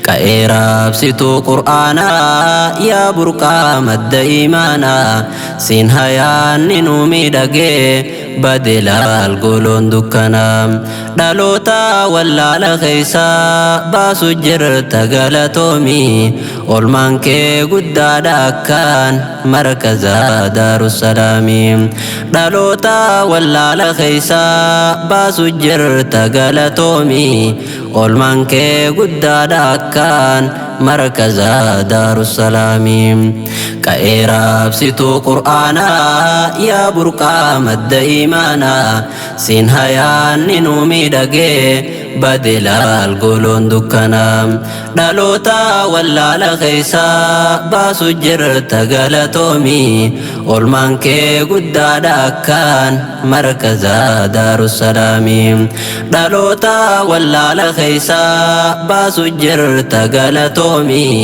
Qa'ee raabsituu Qur'aanaa yaa burqaa madda imaanaa siin hayaanni nu miidhagee badelaal goloon dukkanaa dhaloota wallaala keessaa baasu jirta galatoomii olmaan kee guddaadha akkaan markaza Daarussalaamii dhaloota wallaala keessaa baasu jirta galatoomii olmaan kee guddaadha akkaan markaza Daarussalaamii qa'ee raabsituu Qur'aanaa yaa burqaa madda imaanaa siin hayaanni nu miidhagee badelaal goloon dukkanaa dhaloota wallaala keessaa baasu jirta galatoomii olmaan kee guddaadha akkaan markaza Daarussalaamii dhaloota wallaala keessaa baasu jirta galatoomii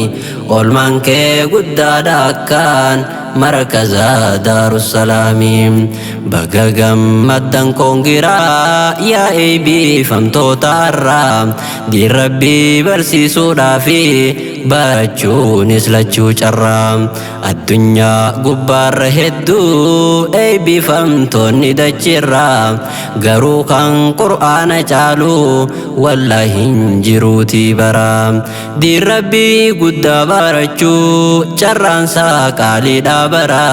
olmaan kee guddaadha akkaan markaza Daarussalaamii baga gammaddan koongiraa yaa eebbifamtoota irraa diin rabbii barsiisuudhaafi barachuunis lachuu carraa addunyaa gubbaarra hedduu eebbifamtoonni dachirraa garuu kan qur'aana caalu wallaahi hin jiruutii bara diin rabbii guddaa barachuu carraansaa qaaliidha bara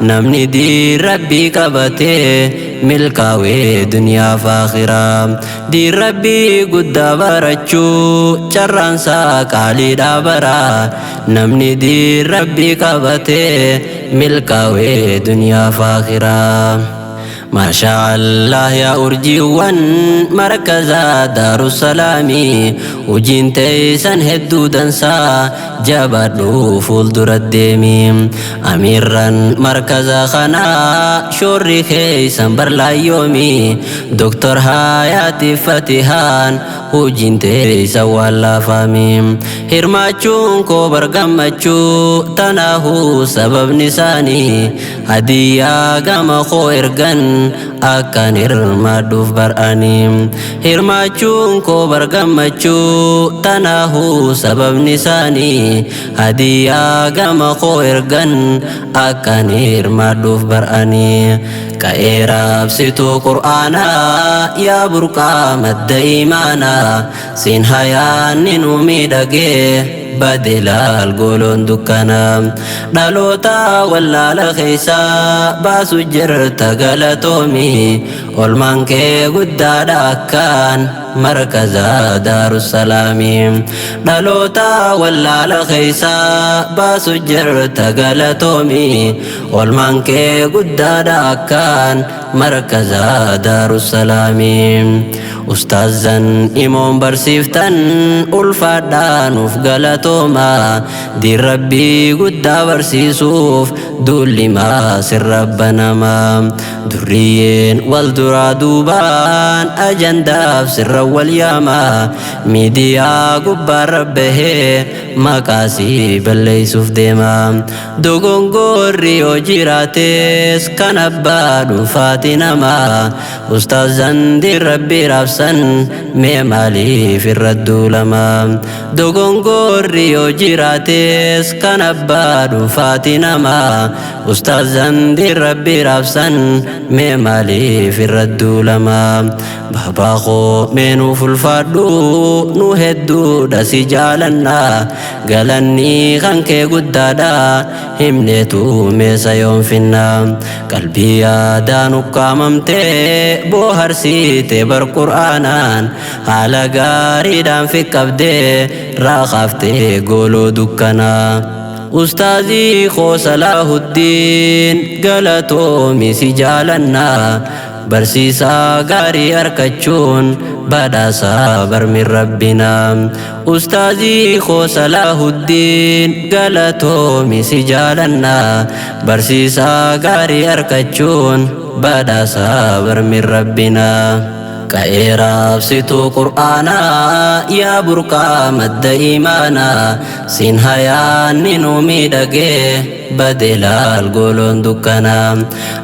namni diin rabbii qabatee milkaawee duniyaa faakhiraa diin rabbii guddaa barachuu carraansaa qaaliidha bara namni diin rabbii qabatee milkaawee duniyaa faakhiraa. Maashaa Allah yaa urjiiwwan markaza Daarussalaamii hojiin teessan hedduu dansaa jabaadhu fuuldura deemi amiirran markaza kanaa shoorri keessan barlaayyoomi Doktor Hayaati Fatihaan hojiin teessan waan laafami hirmaachuun koo bargammachuu tanaahuu sababni isaanii hadiyyaa gama koo ergan akkan hirmaadhuuf bar'anii hirmaachuun koo bargammachuu tanaahuu sababni isaanii hadiyyaa gama koo ergan akkan hirmaadhuuf bar'anii qa'ee raabsituu Qur'aanaa yaa burqaa madda imaanaa siin hayaanni nu miidhagee badelaal goloon dukkanaa dhaloota wallaala keessaa baasu jirta galatoomii olmaan kee guddaadha akkaan markaza Daarussalaamii dhaloota wallaala keessaa baasu jirta galatoomii olmaan kee guddaadha akkaan markaza Daarussalaamii ustaazan imoon barsiiftan ulfaadhaanuuf galatooma diin rabbii guddaa barsiisuuf duullimaa sirra banama durriyyeen wal duraa duubaan ajandaaf sirra wal yaama miidiyaa gubbaarra bahee maqaasii balleessuuf deema dogongorri yoo jiraates kan abbaa dhuunfaati nama ustaazan diin rabbii raabsan mee maaliif irra duulama dogongorri yoo jiraates kan abbaa dhuunfaati nama ustaazan diin rabbii raabsan mee maaliif irra duulama baabaa koo mee nuuf ulfaadhu nu hedduudha si jaalanna galanni kan kee guddaadha himneetu meesa yoon finna qalbii yaadaan ukkaamamtee booharsiite bar qur'aanaan haala gaariidhaan fiqqabdee raaqaaftee gooloo dukkanaa. Ustaazii koo Salaahuddiin galatoomi si jaalannaa barsiisaa gaarii argachuun badhaasaa barmi rabbinaa. Ustaazii koo Salaahuddiin galatoomi si jaalannaa barsiisaa gaarii argachuun badhaasaa barmi rabbinaa. Qa'ee raabsituu Qur'aanaa yaa burqaa madda imaanaa siin hayaanni nu miidhagee Bade laal goloon dukkanaa.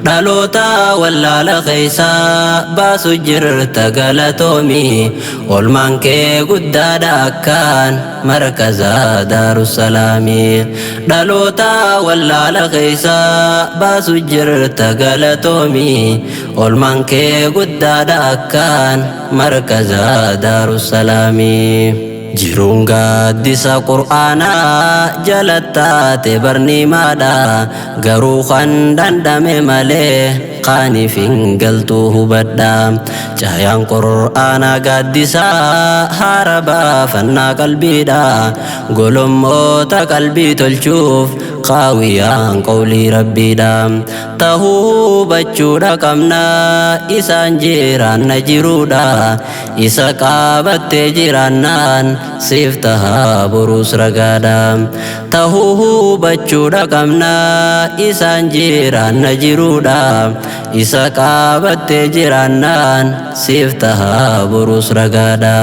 Dhaloota wallaala keessaa baasu jirta galatoomi. Olmaan kee guddaadha akkaan markaza Daarussalaami. Dhaloota wallaala keessaa baasu jirta galatoomi. Olmaan kee guddaadha akkaan markaza Daarussalaami. Jiruun gaaddisa Qur'aanaa jalattaate barniimaadha. Garuu kan dhandhame malee qaaniif hin galtuu hubadha. Caayaan Qur'aanaa gaaddisaa haara baafannaa qalbiidha. Golommoota qalbii tolchuuf qaawiyaan qawlii rabbiidha. Tahuu hubachuudha qabna isaan jiraanna jiruudha. Isa qaabattee jiraannaan siif tahaa boruus ragaadha. Tahuu hubachuudha qabna isaan jiraanna jiruudha. Isa qaabattee jiraannaan siif tahaa boruus ragaadha.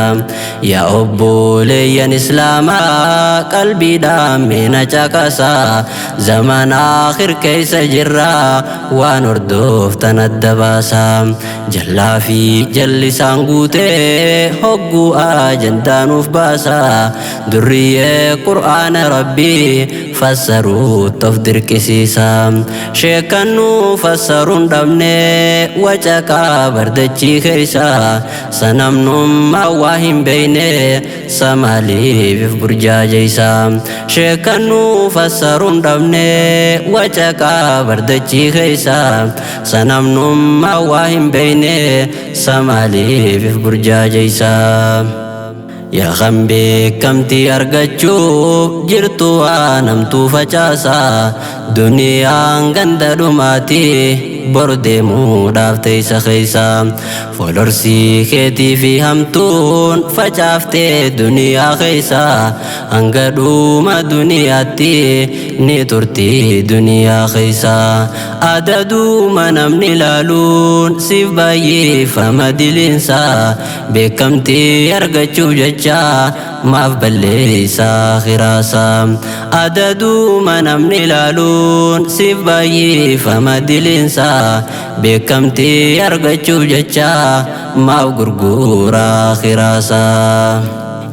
Yaa obboleeyyan Islaamaa qalbiidhaan meena caqasaa. Zaman aakhir keessa jirra waan hordoftan adda baasaa. Jallaa fi jallisaan guutee hogguu ajandaa nuuf baasaa. Durriyyee Qur'aana Rabbii fassaruutti of dirqisiisa. Sheekannuu fassaruun dhabne wacaqaa bardachii keessa. Sanamnummaa waa hin beeyne samaaliif burjaajeessa. Sheekannuu fassaruun dhabne wacaqaa bardachii keessa. Sanamnummaa waa hin beeyne samaaliif burjaajeessa. Yaa kan beekamtii argachuuf jirtu waan hamtuu facaasa. Duniyaan ganda dhumaatii bor deemuudhaaf teessa keessa. Folorsii keetii fi hamtuun facaaftee duniyaa keessa. Hanga dhuma duniyaatti ni turti duniyaa keessa. Adaduma namni laaluun siif baay'ifama diliinsa. Beekamtii argachuuf jecha maaf balleessa khiraasa. Adaduma namni laaluun siif baay'ifama diliinsa. Beekamtii argachuuf jecha maaf gurgura khiraasa.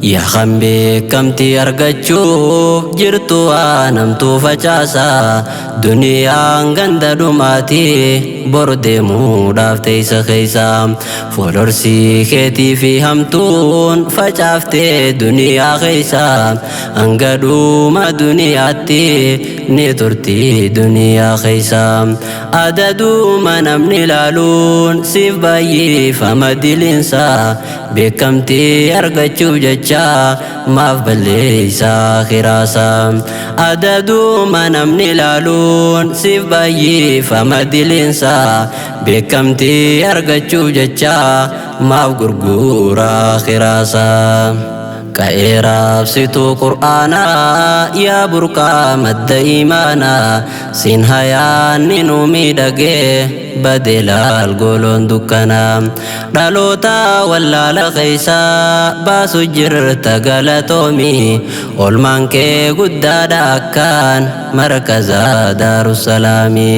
Yaa kan beekamtii argachuuf jirtu waan hamtuu facaasa. Duniyaan ganda dhumaatii bor deemuudhaaf teessa keessa. Folorsii keetii fi hamtuun facaaftee duniyaa keessa. Hanga dhuma duniyaatti ni turti duniyaa keessa. Adaduma namni laaluun siif baay'ifama diliinsa. Beekamtii argachuuf jecha maaf balleessa khiraasa. Adaduma namni laaluun siif baay'ifama diliinsa. Beekamtii argachuuf jecha maaf gurgura khiraasa. Qa'ee raabsituu Qur'aanaa yaa burqaa madda imaanaa. Siin hayaanni nu miidhagee bade laal goloon dukkanaa. Dhaloota wallaala keessaa baasu jirta galatoomi. Olmaan kee guddaadha akkaan markaza Daarussalaami.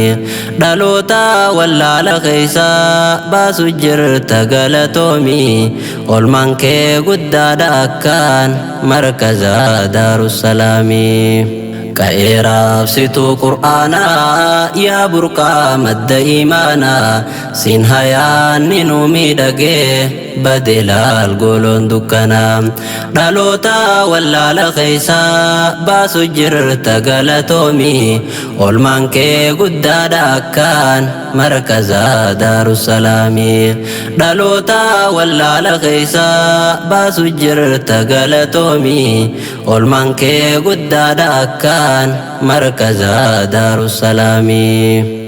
Dhaloota wallaala keessaa baasu jirta galatoomi. Olmaan kee guddaadha akkaan markaza Daarussalaami. Qa'ee raabsituu Qur'aanaa yaa burqaa madda imaanaa. Siin hayaanni nu miidhagee bade laal goloon dukkanaa. Dhaloota wallaala keessaa baasu jirta galatoomi. Olmaan kee guddaadha akkaan markaza Daarussalaami. Dhaloota wallaala keessaa baasu jirta galatoomi. Olmaan kee guddaadha akkaan markaza Daarussalaami.